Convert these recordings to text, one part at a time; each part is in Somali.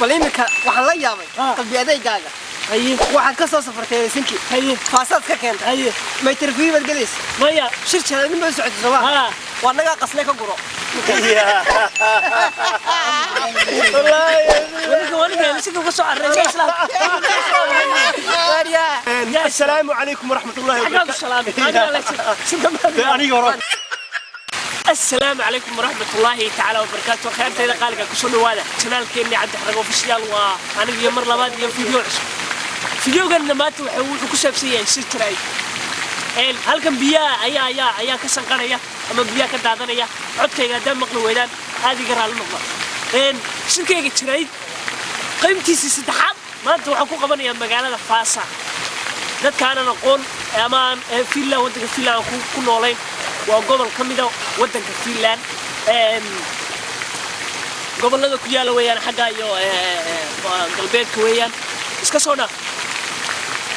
Bal iminka waxaan la yaabay qalbi adeygaaga. Waxaad ka soo safartay Helsinki. Faasaad ka keentay. Ma interview baad gelaysa? Maya. Shir jaraa'id nin baa u socotay, soo ma? Waa nagaa qasnay, ka guro. Waniga Helsinki uga soo carreysay islaam. Asalaamu calaykum waraxmatullaahi. Xaggaad u salaamay? Aniga la shirka. Aniga hore. Asalaamu calaykum waraxmat ullaahi tacaala wabarakaatu. Kheyrtayda qaaliga, kusoo dhawaada channelkeenni Cabdi Xarago Official. Waa aniga iyo mar labaad iyo video cusub. Videoganna maanta wuxuu ku saabsan yahay shir jaraa'id. Halkan biyaha ayaa ka sanqanaya ama biyaha ka daadanaya. Codkayga haddaa maqli weydaan, aad iga raalli noqda. Shirkayga jaraa'id qaybtiisii saddexaad maanta waxaan ku qabanayaa magaalada Faasa. Dadka aanan aqoon ama aan Finland, waddanka Finland aan ku noolayn, waa gobol ka mida waddanka Finland. Gobollada ku yaala weeyaan xagga iyo waa galbeedka weeyaan. Iska soo dhaaf,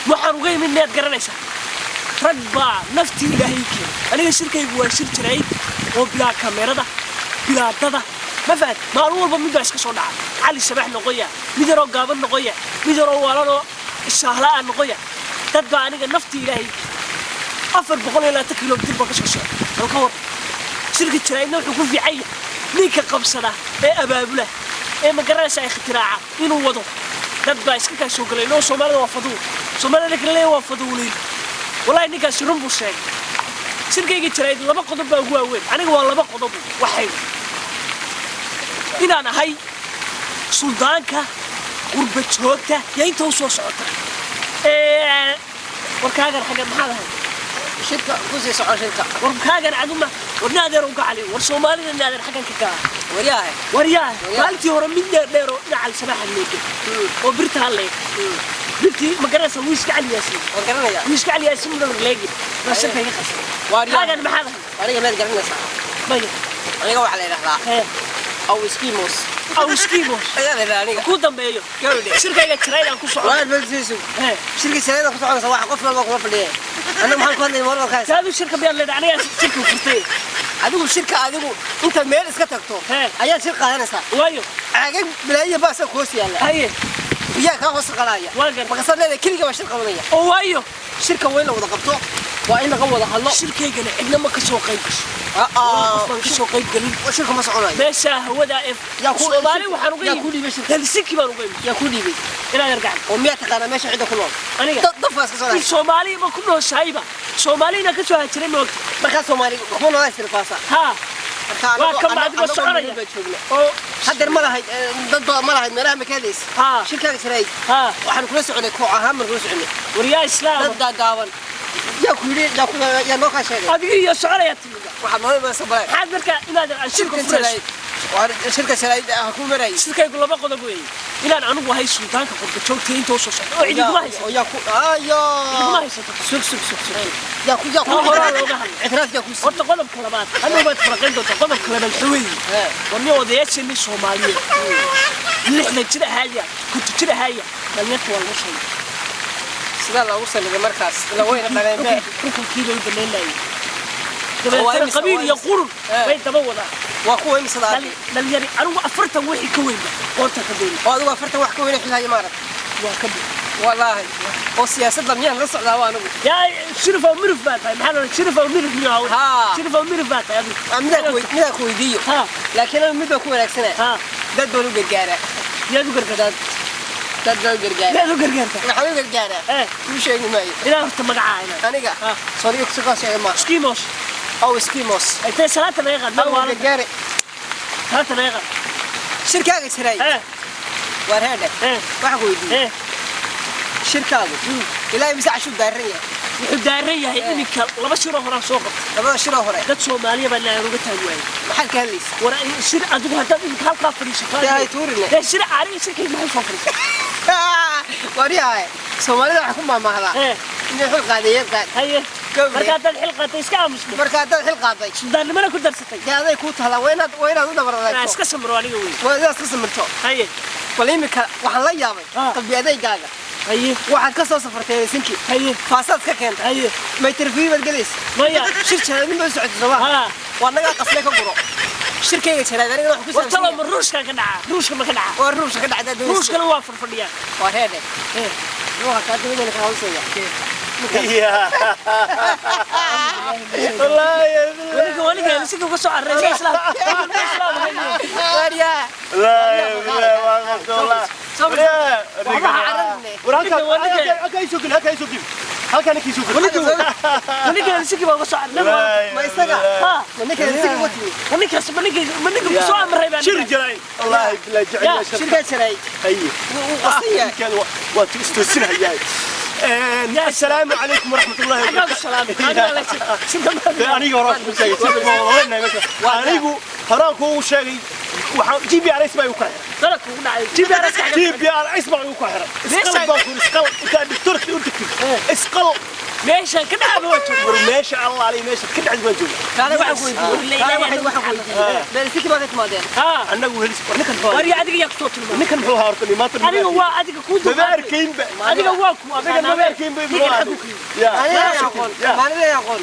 waxaan uga imid miyaad garanaysaa? Rag baa naftii Ilaahay keenay. Aniga shirkaygu waa shir jaraa'id oo bilaa kamerada, bilaa dada, ma fahad? Maalin walba mid baa iska soo dhaca, Cali Sabax noqoya, mid yaroo gaaban noqoya, mid yaroo waalanoo shaahlaa noqoya. Dad baa aniga naftii Ilaahay keenay. 420 kilomitir baa ka soo socda. Bal ka war, shirka jaraa'idna wuxuu ku fiican yahay ninka qabsada ee abaabula ee, ma garanaysaa, ikhtiraaca inuu wado. Dad baa iska kaa soo galay noo. Soomaalida waa faduul, Soomaalida kale leeyahay waa faduuliin. Wallahi ninkaasi run buu sheegay. Shirkayga jaraa'id laba qodob baa ugu waaweyn. Aniga waa laba qodob. Waxaygu inaan ahay suldaanka qurba joogta iyo inta u soo socota. Warkaagan xaggan maxaad ahay? Shirka kusii soco, shirka. Warkaagan caduma, war naadeer uga cali, war Soomaalida naadeer xaggan ka gaa. Waryahay. Waryaa, maalintii hore mid dheer dheer oo dhinaca Al-Shabaab leegay oo birta leeg, birtii, ma garanaysaa, wiiska Cali Yaasiin? Waan garanayaa. Wiiska Cali Yaasiin mudan leegi baa shirka iga qasay. Waaryahay. Kaagan maxaad ahay? Aniga miyaad garanaysaa? Maya. Aniga waxaa la yidhahdaa hee Awiskimos. Awskiimos. Ayaa la yidhahdaa aniga. Ku dambeeyo. Gabadhe. Shirkayga jaraa'id aan ku socono. Waar balsiisu. Hee. Shirka jaraa'id ku soconaysa, waxa qof walba kuma fadhiya. Annaga maxaan ku hadlay mar walba? Taadu shirka miyaad leedahay? Anigaa shirka furtay. Adigu shirka, adigu inta meel iska tagto Hee. ayaad shir qaadanaysaa. Waayo. Caagag balaayiya baasa ku hoos yaalla. Haye. Biyaha kaa hoos qalaya. Waan gartay. Markaasaad leedahay keliga baa shir qabanaya. Oo waayo. Shirka waa in la wada qabto, waa in laga wada hadlo. Shirkaygana cidna ma ka soo qayb gasho. Qof baan ka soo qayb gelin. Shirka ma soconayo. Meesha hawada ee Yaa ku- Soomaali waxaan uga yaa yimid ku dhiibay shirka? Helsinki baan uga yimid. Yaa ku dhiibay? Inaad argacan. Oo miyaa taqaanaa meesha cidda ku nool? Aniga dafkaas ka soo in dhacay. Soomaali ma ku nooshahayba? Soomaalina ka soo hajiray, ma ogta? Markaa Soomaali kuma noolaa sirfaasa. Haa. Markaa Waa kan baa adigoo anagoo soconaya. meel baa joogna. Oo Haddeer ma lahayd dad badan ma lahayd meelaha makaadaysa. Haa. Shirkaaga jaraa'id. Haa. Waxaan kula soconay, koox ahaan baan kula soconay. Waryaa islaam. Dad gaagaaban yaa ku yidhi, yaa ku yaa noo kaa sheegay. Adiga iyo soconaya timida. Waxaad noo imanaysa bale. Maxaad marka inaad aan shirka Shirkan furayso? jaraa'id waa shirka jaraa'id ah ku marayay. Shirkaygu laba qodob weeye: inaan anigu ahay suldaanka qurba joogta inta usoo socda oo cidiguma haysato. Oo yaa ku ayo. Cidiguma haysato. Sug, sug, sug, sug, yaa ku yaa ku Taa horaa looga hadlay. Ictiraaf yaa ku siiyey? Horta qodobka labaad hadhow baad faraqayn doontaa. Qodobka labaad waxa weeye: war nin odayaasheenii Soomaaliyeed, 60 jir ahaaya, 50 jir ahaaya, dhalinyarta waa lagu sheegay. Sidaa loogu saliday markaas ila wayna dhaleen be. Xukunkii bay u banayn laayeen. Waa Dabeetana qabiil waa iyo imisa? qurun bay daba wadaan. Waa kuwa imisada? Dhalinyari anigu 40 wixii ka weynba qoorta ka goyna. Oo adigu 40 wax ka weyna xilhaya maarag? Waa ka buux. Wallaahi oo siyaasadda miyaan la socdaa waa anigu. Yaa shirif oo mirif baa tahay, maxaa la shirif oo mirif miyaa? Haa. Shirif oo mirif baa tahay adigu. Ah, midaan ku weydiiyo. Haa. Laakiin anigu mid baan ku wanaagsanaa. Haa. Dad baan u gargaaraa. Yaad u gargaartaa? Dad baan u gargaaraa. Yaad u gargaartaa? Waxaan u gargaaraa kuu sheegi maayo. Ilaa horta magacaa inaa Aniga Ha. soriyo kusoo sheegay ma Skimos. Ow skimos. Intee salaata naga qaad Aw waa gargaare. Salaata naga qaad. Shirkaaga jiray. Waar heedhe. Waxaan ku weydiiyey shirkaagu ilaa imise cashuu daaran yahay? Wuxuu daaran yahay iminka laba shiroo horaan soo qabtay. Labada shiroo hore. Dad Soomaaliya baa naan uga taagi waayey. Maxaad ka hadlaysa? War shir adigu haddaad iminka halkaa fadhiisato Dee hay tuurine. Dee shir aniga shirkayga maxay soo fadhiisatay? Waryahay, Soomaalida waxay ku maahmaahdaa inay xil qaadayeen qaad. Haye. Gawre. Marka haddaad xil qaatay, iska aamusno. Marka haddaad xil qaaday, suldaannimana ku darsatay, dee aday kuu tahlaa, waa inaad u dhabar inaa adeegto. Iska samro aniga wey. Waa inaad iska samirto. Haye. Bal iminka waxaan la yaabay qalbi adeygaaga. Waxaad ka soo safartay Helsinki. Faasaad ka keentay. Ma interview baad gelaysa? Maya. Shir jaraa'id nin baa u socotay, soo ma? Haa. Waa nagaa qasnay, ka guro. Shirkayga jaraa'id anigana wax ku War talo saabsan. Ma Ruushka ka dhaca? Ruushka ma ka dhaca? Waa Ruushka ka dhacda doonaysa. Ruushkana waa farfadhiyaan. Waa reedhe. Ruuxa kaa dabadana ka hawsaya. Wallaahi ya billah. Weliga weliga Helsinki uga soo cararaysa islaam. Islaam Waaryaa. Wallaahi ya billah, waa qabta wallah. Waryaa, Waxba ha cararine. war halkaa isoo geli, halkaa isoo geli, halkaa ninkii isoo geli. Weliga Helsinki baa uga soo cararnay. Wallaahi Ma isaga? Ha. Ma ninka Helsinki uga timi? Ma ninkaas ma ninka ma ninka ku soo amray baa. Shir jaraa'id wallaahi billah jecel Ya, yaa shir. Shirkaa jaraa'id. Haye. Wuu qasan yahay. Ninkan waa toosinhayaa. Assalaamu calaykum waraxmatullaahi Xaggaa ku salaamay. Adiga la shirka ma. Aniga horaan kuu sheegay shirka ma wada leenahay meesha. Anigu horaan kuugu sheegay waxaan GPRS baa igu kala xiray. Dalad kugu dhacay. GPRS ka xagga. GPRS baa igu kala xiray. Isqal baan ku isqal intaa doctorka u tagtid isqal. Meeshan ka dhacay waa joog. War meesha allaali meesha ka dhacdi baan jooga. Kaale waxaan ku weydiiyey. Kaale waxaan ku weydiiyey. Meel Helsinki baa ka timaadeen. Ha. Annagu helis war ninkan muxuu War adiga yaa ku soo tilmaamay. ninkan muxuu ahaa horta maanta? Adiga waa adiga ku maba duubay. arkaynba. Adiga waa ku Adiga maba arkaynba muxuu ahaa? Ya. Aniga aqoon. Ya. Maalin aqoon.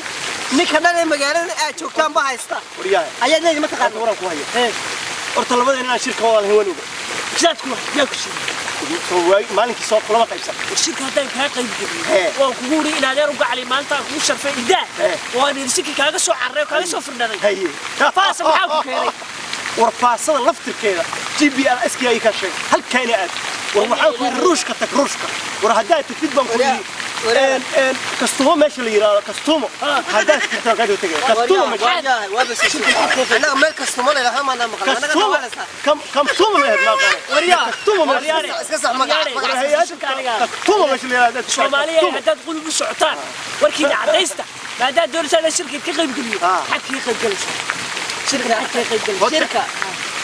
Ninka dhan ee magaalada aad joogtaan ba haysta. Waryahay. Ayaad leedahay ma taqaano. Waraan ku haya. Horta labada inaan shirka wada lahayn waan oga. Sidaad ku yaa ku siiyey. Soo waay maalinkii soo kulama qaybsan. Shirka haddaan kaa qayb gelin Hee. waan kugu uri in adeer u gacali maanta aan kugu sharfay idaa Hee. waan Helsinki kaaga soo carray oo kaaga soo firdhaday. Haye. Faasa maxaa ku keenay? War faasada laftirkeeda GPRS kii ay ka sheegay halkaani aad. War waxaan ku yidhi Ruushka tag, Ruushka. War haddaad tagtid baan ku yidhi Waryaa. Kastumo meesha la yidhaahdo kastumo haddaad tagtid waan kaa daba tegaya kastumo meesha. Waryaa, waa bas. Annaga meel kasta ma leedahay maana maqal. Annaga kastumo nawaalaysaa. kam kamtumo la yidhaahdo ma aqaano. Waryaa. Kastumo meesha. Waryaare. Iska sax magaca. Waryaare. Magaca. Waryaare. Shirka aniga. Kastumo meesha la yidhaahdo haddaad tagtid, Soomaaliya kastumo. haddaad qulub u socotaan warkiina cadaysta maadaad doonaysaa inaan shirka ka qayb geliyo Ah. xag kaga qayb galaysaa shirka xag kaga qayb galaysaa. Shirka.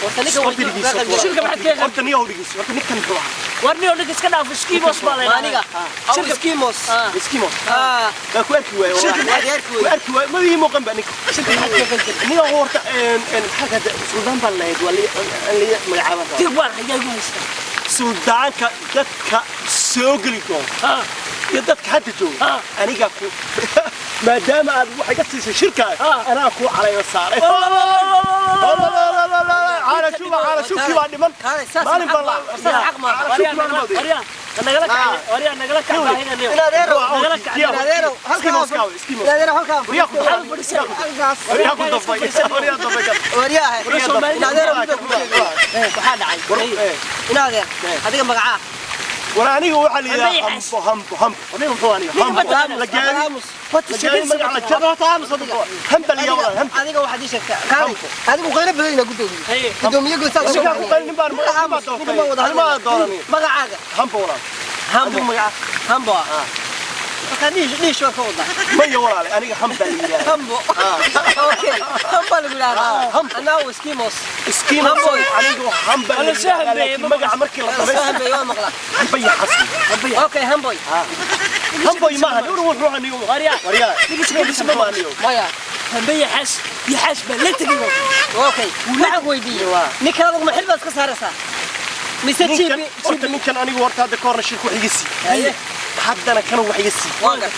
Horta ninka Horta dhigiisa. Shirka maxaad kaga qayb Horta niyow dhigiisa. Horta ninkan muxuu ahaa? War niyo ninka iska dhaafo skimos baa la Aniga. yidhahdaa. Aw Eskimos. Eskimo. Ah. Baa ku arki waaye wallahi. Waad arki Ku waaye. arki waaye ma ii muuqan ba ninka. Shirka maxaad kaga qayb galaysaa? Ninka horta maxaa ka suldaan baan lahayd waa la magacaaban rabaa. Dir waan hayaa igu haystaa. Suldaanka dadka soo geli doona Ah. iyo dadka hadda jooga Ah. anigaa ku maadaama aad waxay ka siisay shirkaaga Ah. anaa kuu calayma saaray. Caana shuba caana shubkii baa dhiman. Kaale saas Maalin baa xaq ma. Saas xaq ma. Caana shubkii baa dhiman. Waryaa nagala kacay waryaa nagala kacay baahida niyo. Inaad eero. Nagala kacay. Inaad eero. Eskimos kaawe, Eskimos. Inaad eero halkaa. Waryaa ku Waxaad fadhisaa. Halkaas. Waryaa ku dafay. Waryaa dafay. Waryaa. Soomaalida. Inaad eero mid ku sheegay. Waxaa dhacay. Inaad eero. Adiga magacaa. War aniga waxaa la yidhaha Hambo. hambo hambo hambo. Aniga muxuu aniga hambo. Ninka La gaari. Aamus. La gaari magac la jaro horta aamus hadda muxuu ahaa. Hamba la yidhaha walaal, hamba. Adiga waxaad ii sheegtaa. Kaale. Adigu qaylo badan ina gudoomiye. Haye. Gudoomiye goysaa. Ninkaa ku qayl nin baan nin baa doortay. Nin baa dooranay. Magacaaga. Hambo walaal. Hambo. Adigu magaca Hambo. Marka dhiish dhiish waa ka wadaa. maya walaale aniga hamba la yidhaha. Hambo. Okay. Hambo lagu yidhaahdaa. Hambo. Anaa Eskimos. Eskimo. Hambo. Aniga hamba la Wala soo yidhaha, hambeeyey, laakiin ma magaca markii la Soo dhamaystiro hambeey waa maqlaa. hamba iyo xasan. Okay, Hamboy. Hambo maaha nin wuxuu anigu. Waryaa. Waryaa. Ninka shirkiisa ma Muxuu anigu. Maya. Hambe yaxaas yaxaas baa la tegay baa. Okay. Waxaan ku weydiiyey. Ninkan adigu ma xil baad iska saaraysaa? Mise Ninkan jibi horta ninkan anigu horta hadda ka horna shirku wax iga sii. Haye. Haddana kana wax iga sii. Waa gar.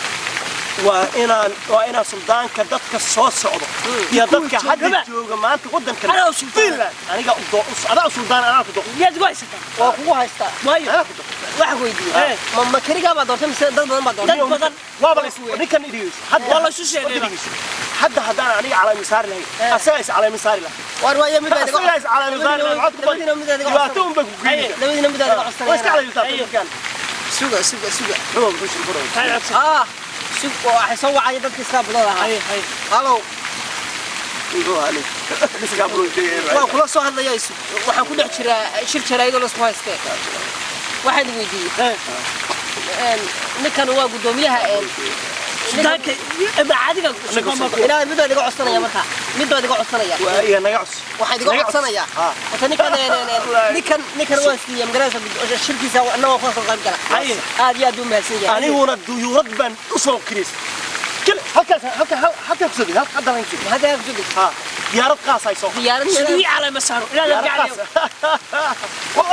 Waa inaan suldaanka dadka soo socdo iyo dadka hadda joogaba. jooga maanta waddankan Anaa u suldaan. Finland aniga u adaa u suldaan anaa ku doo Miyaad igu haysataa? Waa kugu haystaa. Waayo. anaa ku doo. Waxaan ku weydiiyey. Ma keligaa baa doortay mise dad badan baa doortay? Dad badan. Waaba la ninkan idhigeyso hadda Waa la isu sheegay. Hadda dhegeyso. Hadda haddaan aniga calaami saari lahayn asagaa is calaami saari lahaa. Waar waayo mid baa idiga Asagaa is calaami saari lahaa maxaad ku Labadiina mid adiga dhibaato un bay ku geynaysaa. Labadiina mid adiga Waa iska codsanaya. calaami saartay ninkan. Suga suga suga. Muxuu shir furay? Maxay codsan? Ah, sug waxay soo wacaya dadka iska bulada ahaa. Haye haye. Halo. Muxuu ahaa ninka? Iska furay sheegay. Waan kula soo hadlayaa isu. Waxaan ku dhex jiraa shir jaraa'id oo la isku haystee. Waxaan weydiiyey. Ninkan waa gudoomiyaha Suldaanka ama adiga sultaan baa ku. Inaad mid baa idiga codsanaya marka. Mid baa idiga codsanaya. Waa iga naga cus. Waxaan idiga Naga codso. codsanayaa. Ah. Horta ninkan ninkan ninkan waan siiyey magaranaysa shirkiisa anna waan kula soo qayb gala. Haye. Aad iyo aad buu mahadsan yahay. Aniguna duyuurad baan u soo kiriistay. Kale halkaas halka halka ku soo degay, halka hadda ku soo degay. Maxaad ku soo Ha, diyaarad qaas ay soo. Diyaarad Siduu ii calaama saaro. Inaad Diyaarad gacaliyo. qaas. Waa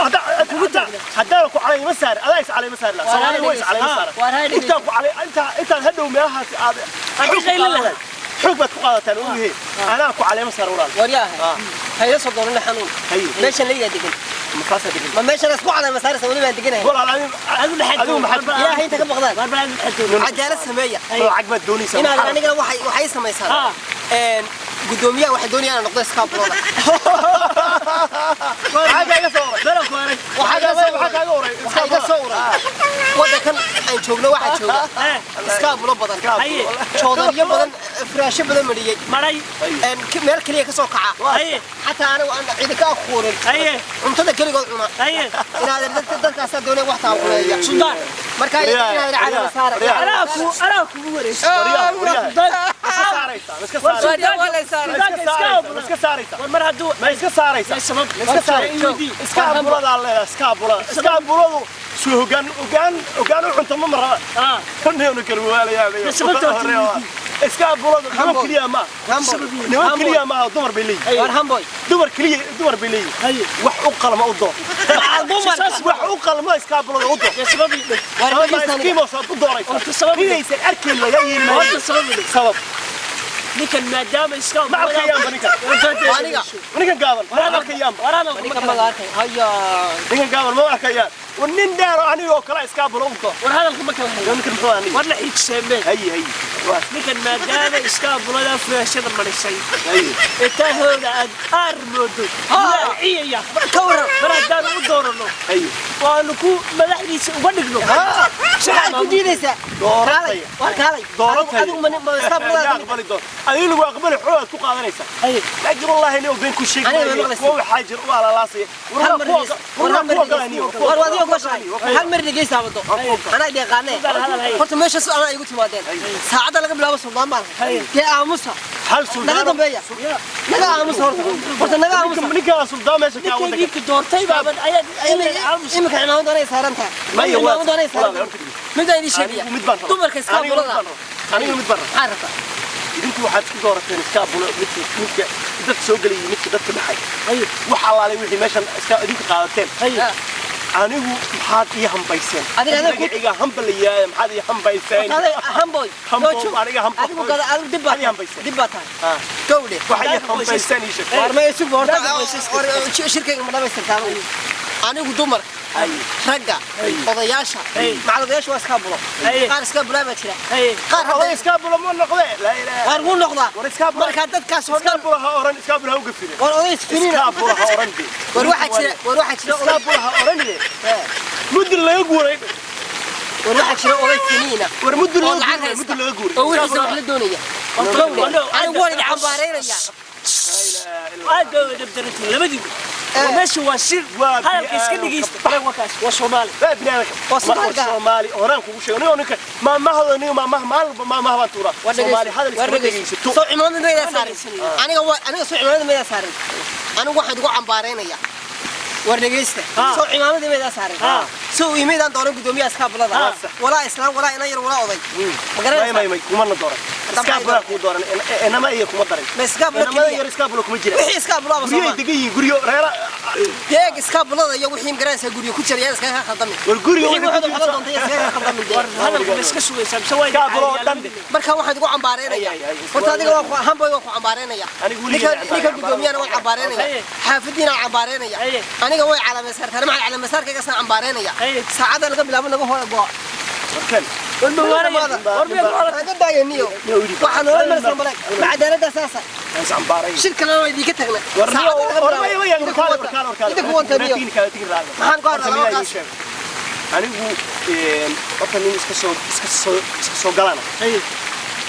haddaan ku calay ma saar, adaa is calay ma saar la. Soomaaliga waa is calay ma saar. Waar hay dhegeyso. Intaan ku calay inta intaan hadhow meelahaas aad Haddii qaylo lahayd. xoog baad ku qaadataan oo yahay. Anaa ku calay ma saar walaal. Waryahay. Ah. Hayla soo doonana xanuun. Haye. Meeshan laygaa degan. Makaasaa degan. Ma meeshan isku caday masaaraysa weli baan deganahay. Walaal, adigu Adigu maxaad adigu maxaad Ilaahay inta ka baqdaan. War bal adigu maxaad doonaysaa? Cadaalad sameeya. Lacag baad doonaysaa. Inaad anigana waxay samaysaan. Ah. Gudoomiyaha waxay doonayaan inaan noqdo iskaabulada. Maxaa kaaga soo uray? Bal ku arag. Waxaa Maxaa kaaga uray? Waxaa iga soo uray. Waddankan aan joogno waxaa jooga iskaabulo badan. Haye. Joodariyo badan, firaasho badan mariyey. Maray. Meel keliya ka soo kaca. Haye. Xataa anigu aan cidi ka aqoonin. Haye. Cuntada keligood cuna. Haye. Inaad dadkaasaa doonaya wax taakuleeya. Suldaan. Marka inaad calama saara. Anaa kugu wareysay. Waryaha, waryaha. Iska saaraysaa, iska saaraysaa. Waryaa, waa la saaray. Iska saaraysaa, iska saaraysaa. War mar hadduu Ma iska saaraysaa? Sabab. Iska saaraysaa. Iska abuladaa leedahay, iska abulada. Iska abuladu suu hoggaan hoggaan hoggaan u cunto ma maraba. Ah. Runtii kala waalayaa. Sababta horta Iska abuladu niman keliya ma. Rambo. Niman keliya ma, dumar bay leeyihiin. War Hamboy. Dumar keliya dumar bay leeyihiin. Haye. Wax u qalma u door. Dumar. Wax u qalma iska abulada u door. Dee sabab ii dhig. War Sabab dhegeysta aniga. iskiimos aad u dooraysaa. Horta sabab ii dhig. Inaysan arkayn laga yeeli maayo. Horta sabab ii dhig. Sabab. Ninkan maadaama iska Ma arkayaanba ninkan. Aniga. Ninkan gaaban. Ma arkayaanba. War hadalka ma Ninkan kala ma arkay. Haya. Ninkan gaaban ma arkayaan. War nin dheer oo aniga oo kale iska abulo u door. War hadalka ma kala hayo. Ninkan muxuu aniga? War la xiigseemee. Haye haye. Waa Ninkan maadaama iska abulada furaashada marisay. haye. Intaahooda aad aar moodo. Yaa ciyaya. Ka waran. Mar haddaan u doorano Haye. waanu ku madaxdiisa uga dhigno. Maxaad ku diidaysaa? Dooratay. War kaalay. Dooratay. Adigu ma iskaabulada. Yaa aqbali doon. Adiga lagu aqbali xoog ku qaadanaysaa. Haye. Laakiin wallahi inuu been ku sheegay. Aniga ma maqlaysid. Kuwa waxaa jira u alaalaasaya. War Hal waa mar kuwa dhegeysta. war War waa hal mar kuwa dhegeysta. galaniyo. War waad iga goshahay. Hal mar dhegeysta wado. Anaa deeqaanee. Horta meeshaas anaa igu timaadeen. Saacadda laga bilaabo suldaan baan ahay. Dee aamusa. Hal suldaan. Naga dambeeya. Naga aamusa horta. Horta naga aamusa. Ninka suldaan meesha ka Ninkay wadanka. ninka doortay baaban ayaad aamus. Imika cimaamadu anay saaran tahay. Maya, waa- Cimaamadu anay saaran tahay. Midaan idin sheegaya. Anigu mid baan rabaa. Dumarka Anigu mid iskaabulada. baan rabaa. Anigu mid baan rabaa. Maxaa rabtaa? Idinku waxaad isku doorateen iska abulo midka dadka soo gelaya iyo midka dadka baxay. Haye. Wax allaalay wixii meeshan iska idinku qaadateen. Haye. Anigu maxaad ii hambayseen? Adiga Magaciga hamba la yidhaahdo, maxaad ii hambayseen? Adiga Hamboy. Hamboy, Noo joog. aniga Hamboy. Adigu gada adigu dib baa Adiga tahay. hambayseen. Dib baa tahay. Ah. Gowdhe. Waxay ii hambayseen ii sheeg. War ma isugu horta Dadka qoysaska. war shirkayga ma dhamaystirtaa anigu dumar Haye. ragga odayaasha Hey. macal odayaasha waa iska bulo Hey. qaar iska bulaa baa jira Haye. qaar Oday hadda iska abulo ma noqdee? Laa ilaaha. waar wuu noqdaa War iska abulo. markaa dadkaas oo Iska dhan abulo ha oran, iska abulo ha u gafine. war oday isfinina Iska abulo ha oran dee. war waxaa jira war waxaa jira Iska oday abulo ha oran dee. Ee, Muddo laga guuray. war waxaa jira oday finiina War muddo oo laga lacag guuray, haysta muddo laga guuray. oo wixiisa wax la doonaya Gowdhe, anigu waan idin cambaaraynaya Laa ilaaha illa Aad bay uga dabdarantihiin labadiiba. War meesha waa shir. Waa Hadalka iska bini'aadamka. dhegeysta. Waa kaas. Waa Soomaali. Waa bini'aadamka. Waa Soomaaliga. Waa Soomaali. Horaan kugu sheego. Nin oo ninka maamahooda nin maamaha maalin walba maamaha baan tuuraa. War dhegeyso, Soomaali hadal war iskama dhegeyso. dhegeysato. Soo cimaamada maydaa saarin aniga waa aniga soo cimaamada maydaa saarin anigu waxaan ugu cambaaraynaya war dhegeysta Ah. soo cimaamada maydaa saarin Ah. soo iimaydaan dooran gudoomiyaha iskaabulada Ah. walaa islaam walaa inan yar walaa oday ma May garanaysaa may may kumana dooran. Hadda Iska maxay abulaa kuu dooran. Inama iyo kuma darin. Ma iskaabula Inamada keliya yar iskaabula kuma jiraan. wixii iskaabulaba Guryahay Soomaa degan yihiin guryo reera deeg iskaabulada iyo wixii magaranaysaa guryo ku jira yaa iskaga khaldami war guriga wixii waxooda waxla doontay yaa iskaga khaldami dee War hadalka ma iska sugaysaa mise waa idin Iskaabula oo caayaan dhan. labadiina? marka waxaan ugu cambaaraynaya Ay, ay, ay, horta adiga waan ku hamboy waan ku cambaaraynaya Anigu weligay ninka cambaarayn. ninka gudoomiyana waan cambaaraynaya Haye. xaafadiina waan cambaaraynaya Haye. aniga way calaamaysartaan macal calaamaysarkaygasaan cambaaraynaya Haye. saacadda laga bilaabo laga hooyo goo Warkan. War ma waaraya. War miyaad waalata? naga daayaniyo waxaa noola marsan baleeg ma cadaaladda saasa Is cambaaray. shir kalena waa idinka tagna War saacadda laga war may bilaabo may idinku warkaale wanta warkaale warkaale. idinku wanta niyo Tigin kala tigin raacda. Maxaan ku hadlaa Horta miyaa laba ii sheeg. Anigu horta nin iska soo galana. Haye.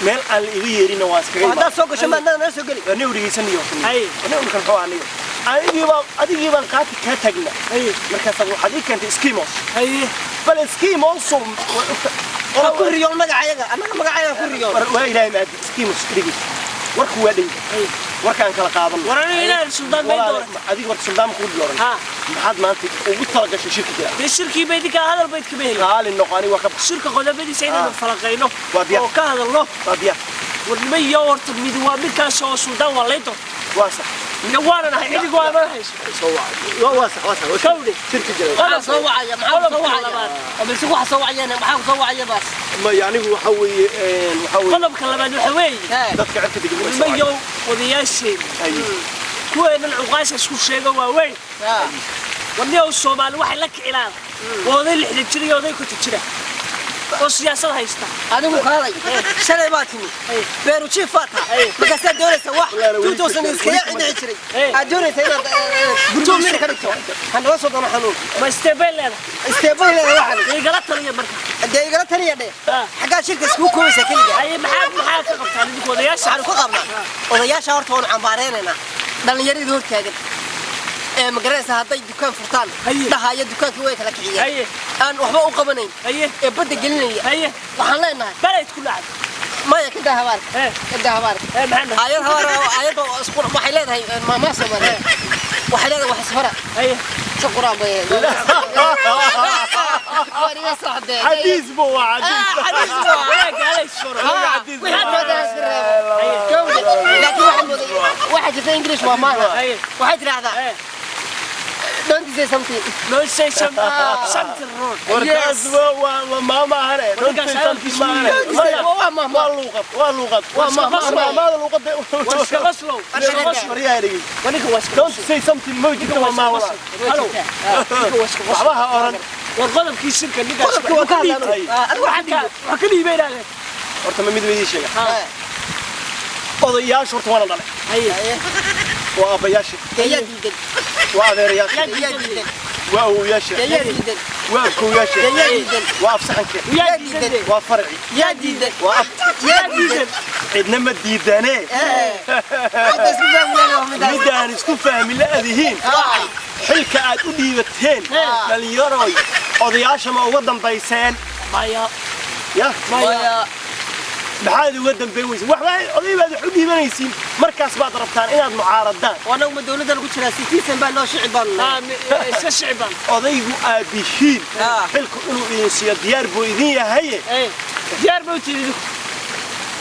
Meel aan la iga yeerina waa iskaga haddaad soo gasho maadnada nala soo geli Anigu dhegeysan iyo. Haye. Anigu ninkan muxuu ahaa aniga. Adigii baan qaati kaa tagna. Haye. Markaas waxaad ii keentay Eskimos. Haye. Bal Eskimos waa ku riyoon magacayaga annaga magacayaga ku riyoon war waa ilaahay maadi Eskimos dhegeyso. Warku waa dhan. Warkaan kala qaadan. War aniga inaan suldaan may dooran. Adiga warka suldaan ku dooran. Ha. Maxaad maanta ugu talagashay shirka jira? Dee shirkii bay idinka hadal bayd kama helin. Qaali noqo aniga waa ka bax. Shirka qodobadiisa inaynu falaqayno Waa diyaar. oo ka hadalno. Waa diyaar. War nima iyo horta mid waa midkaas oo suldaan waa lay doon. Waa sax. Mina waanan ahay cidigu waa ma hayso. Soo waa. Waa sax waa sax. Kawdhe. Shirka jira. maxaa soo wacaya maxaa soo Qodobka wacaya labaad. oo balse waxa soo wacayana maxaa soo wacaya baas Ma anigu waxa weeye waxa weeye Qodobka labaad waxa weeye Hee. dadka cirka degan way soo nima iyo odayaasheena Haye. Kuweenan cuqaasha isku sheego waaweyn. Warniyow, Soomaali waxay la kicilaan waa oday 60 jir iyo oday 50 jira oo siyaasad haysta. Adigu kaalay, shalay baa timi, beeru jiif baa tahay, markaasaad doonaysa wax 2000 iskaga cidhici jiray, aad doonaysa inaad gurmir ka dhigto. Hanala soo doono xanuun. Ma isteebay leedahay? Isteebay leedahay waxan. Igala taliya marka. Dee igala taliya dhe. Xaggaa shirka iskugu koobaysa keliga. Haye, maxaa ka qabtaan idinku odayaasha? Waxaanu ka qabnaa odayaasha, horta waanu cambaareynayna dhallinyaradii hortaagan ee ma garanaysa hadday dukaan furtaan dhahaya dukaankii way kala kiciyeen, aan waxba u qabanayn, ee badda gelinaya. Waxaan leenahay balayd ku dhacday. Maya, ka daa habaarka. Ka daa habaarka. Maxaa dhahay? Aayad habaar, aayadda waxay leedahay maamaa Soomaaliyeed waxay leedahay wax isfara si quraan bay waar iga socdee. Xadiis buu waa, xadiis. Xadiis waa. Wanaagga hala isfaro. Xadiis. Laakiin waxaan mooday waxaa jirta English waa maaha. Waxay tidhaahdaa, "Don't say something." Don't say something wrong. Warkaas waa maama ahane. Don't say something maahane. Waa maama. Waa luuqad, waa luuqad. Waa maama. Maamada luuqada. Waa iska qoslow. Iska qoslow. Waryaa, dhegey. Waninka waa iska Don't say something ma jirto, waa maama. Halo, ninka waa iska qoslow. Waxba ha oran. War, qodobkii shirka ninkaas. Qodobkii waa ka hadlaan. Adigu waxaad wax ka dhiibay idhahdeen. Horta ma mid weydii sheega. Odayaashu horta waana dhalay. Waa aabbayaasha. Yaa diidan? Waa adeerayaasha. Yaa diidan? Waa awowayaasha. Yaa diidan? Waa abkowyaasha. Yaa diidan? Waa afsaxanka. Yaa diidan? Waa farci. Yaa diidan? Waa ab. Yaa diidan? Cidna ma diidanee. Hadda isku fahmayaan waa midaas. Midaan isku fahmi la'dihiin, xilka aad u dhiibateen dhallinyaroy, odayaasha ma uga dambayseen? Maya. Ya. Maya. Maxaad uga dambayn weysin? Waxba oday baad wax u dhiibanaysiin, markaas baad rabtaan inaad mucaaradaan. Wanagu ma dawladda lagu jiraa? Citizen baa loo shici baan. Iska shicban. Odaygu aabbihiin xilku inuu idin siiyo diyaar buu idin yahaye. Diyaar ba u tihi idinku?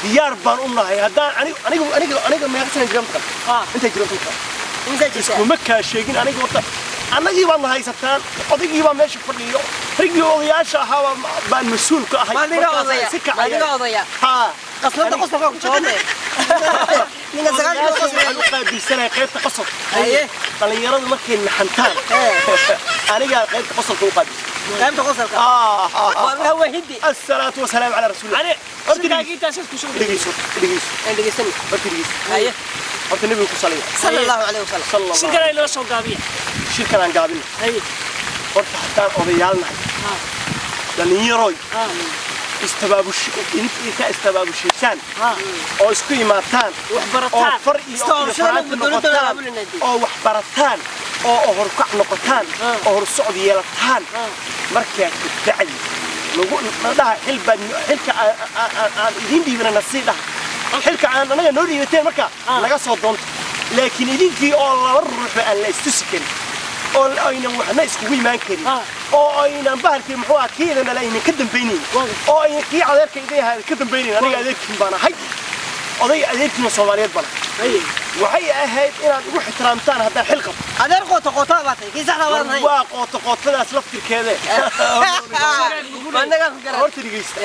Diyaar baan u nahay. Haddaan anigu meeqa sana jira maqan? Intay jira maqan? Inta jirta. Iskuma kaa sheegin aniga. Horta annagii baad na haysataan, odaygii baa meesha fadhiyo, raggii odayaasha ahaa baan mas-uul ka ahay. Maadiga Markaas odaya. si kacaya. Maadiga odaya. Haa. Qasnada qosolka ku jawaabay ninka 9 Odayaasha qosolka. waxaan u qaabilsanahay qaybta qosolka. Dhallinyaradu markay naxantaan, anigaa qaybta qosolka u qaabilsan. Qaybta qosolka waa waa hindi. Asalaatu wasalaamu calaa rasuulillah. Ani Horta shirkaagii intaasaad ku soo dhegeyso, dhegeyso. Aan dhegeysan. Horta dhegeyso. Horta Nebiga ku saliya. Sala Allahu calayhi wasalam. Sala Allah. Shirkan ay noo soo gaabiya. Shirkan aan gaabino. Horta haddaan odayaal nahay, dhallinyaroy, istabaabush inta istabaabushaysaan oo isku imaataan wax oo barataan. far iyo Istabaabushadan faraanti dowladda noqotaan abaabulinay. oo wax barataan oo horkac noqotaan oo horsocod yeelataan, markaa kabacdi nagu dhaha xil baad xilka aan idiin dhiibana nasii dhaha, xilka aan anaga noo dhiibateen marka naga soo doonto. Laakiin idinkii oo laba ruuxba aan la istusi karin oo aynan waxna iskugu imaan karin oo aynan bahalkii muxuu ahaa kiidana aynan ka dambaynayn oo aynan kii adeerka idin ahaa ka dambaynayn, aniga adeerkiin baan ahay, oday adeerkiina Soomaaliyeed baan ahay. Waxay ahayd inaad igu ixtiraamtaan haddaan xil qabto. Adeer qoota qoota baa tahay, kii saxda waan ahay. Waa qoota qootadaas laftirkeede. Waa naga ku garan. Horta dhegeysta.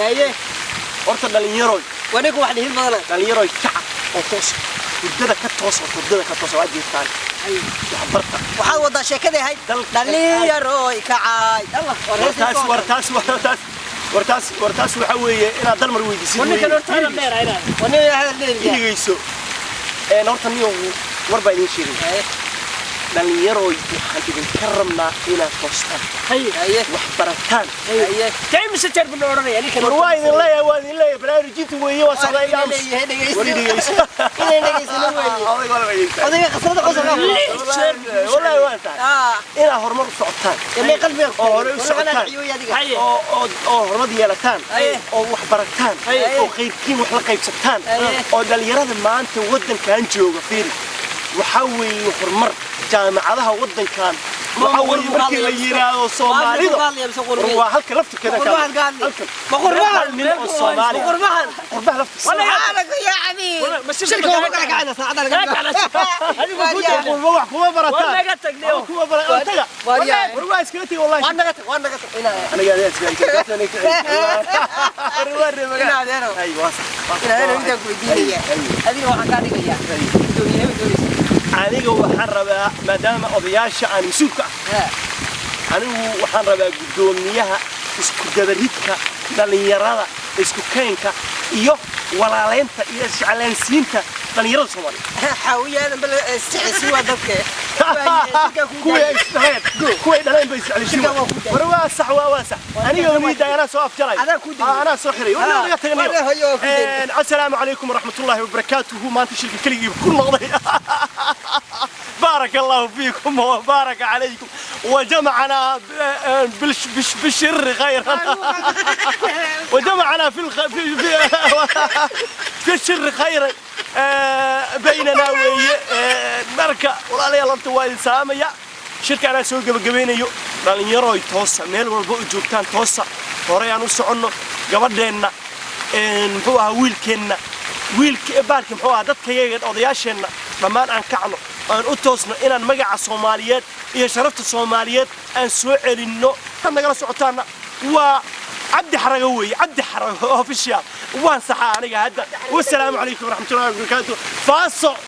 Horta dhalinyaroy, Wanigu wax dhihin badana. dhalinyaroy, kaca oo toos hurdada ka toos, oo hurdada ka toos, waa jeestaan, waxbarta. Waxaad wadaa sheekadii ahayd dhallinyaroy kacay. Wartaas, wartaas, wartaas, wartaas, wartaas waxaa weeye inaad Dalmar weydiisid. Ninkan horta hadal dheer ayna. Waniga hadal dheer. Dhegeyso. Horta niyow, war baa idiin sheegay. Dhalinyaroy, waxaan idinka rabnaa inaad toostaan, wax barataan. Tay mise jeer buu oranaya ninkan? War waa idin leeyahay, waa idin leeyahay, baraarujinta weeye, waa socdaa ilaa aamus. Wali dhegeyso. Inay dhegeysano weeye. Odayga waa la dhegeysaa. Odayga qasrada qosolka. Wallaahi waa tahay inaad horumar u socotaan Ilay qalbiga oo hore u socotaan oo oo oo horumar yeelataan oo wax barataan oo qaybkiin wax la qaybsataan oo dhalinyarada maanta waddankan jooga fiiri, waxaa weeye horumar jaamacadaha waddankan waxaa weeye markii la yiraahdo Soomaalida waa halka laftirkeeda ka halkan hal nin oo Soomaali qurbaha laftirkiisa. Subxaanaka yaa cadiim, shirka waa ku kala kacayna saacada laga Qurba wax kuma barataan. War naga tagnay. Wax kuma barataan taga. War waa iskaga tagi wallahi. Waa naga tag, waa naga tag. Aniga adeer iskaga tagi. War waa reer magaal. Inaa adeero. Ay, waa sax. Inaa adeero, intaan ku weydiinaya, adiga waxaan kaa dhigayaa gudoomiye. Ma doonaysa? Aniga waxaan rabaa, maadaama odayaasha aan mas-uulka ah, anigu waxaan rabaa guddoomiyaha isku dabaridka dhallinyarada, isku keenka iyo walaaleynta iyo isjeclaansiinta dhallinyarada Soomaaliya. Xaawiyaadan bal isjeceysi waa dadka. Kuwii ay isdhaleen, kuway dhaleen bay isjeclaysiin. Shirka waa ku daayay. War waa sax, waa sax. Aniga wamiida anaa soo afjaray. Adaa ku dayay. Anaa soo xiray. War naga taganayo. War hoyo, waa ku dayay. Assalaamu calaykum waraxmatullaahi wabarakaatuhu. Maanta shirka keligii ku noqday. بارك الله فيكم وبارك عليكم وجمعنا بالشر خيرا وجمعنا في الخ... في في, في الشر خيرا بيننا وي marka walaalayaal, horta waa idin salaamaya. Shirka anaa soo gebagabeynayo. Dhallinyaroy, toosa, meel walba u joogtaan toosa, horey aan u soconno. Gabadheenna, muxuu ahaa, wiilkeenna, wiilka baarki, muxuu ahaa, dadkayaga, odayaasheenna dhammaan aan kacno, aan u toosno inaan magaca Soomaaliyeed iyo sharafta Soomaaliyeed aan soo celinno. Kan nagala socotaana waa Cabdi Xarago weeye, Cabdi Xarago Official. Waan saxaa aniga hadda. Wasalaamu calaykum waraxmatullahi wabarakaatu. Faaso.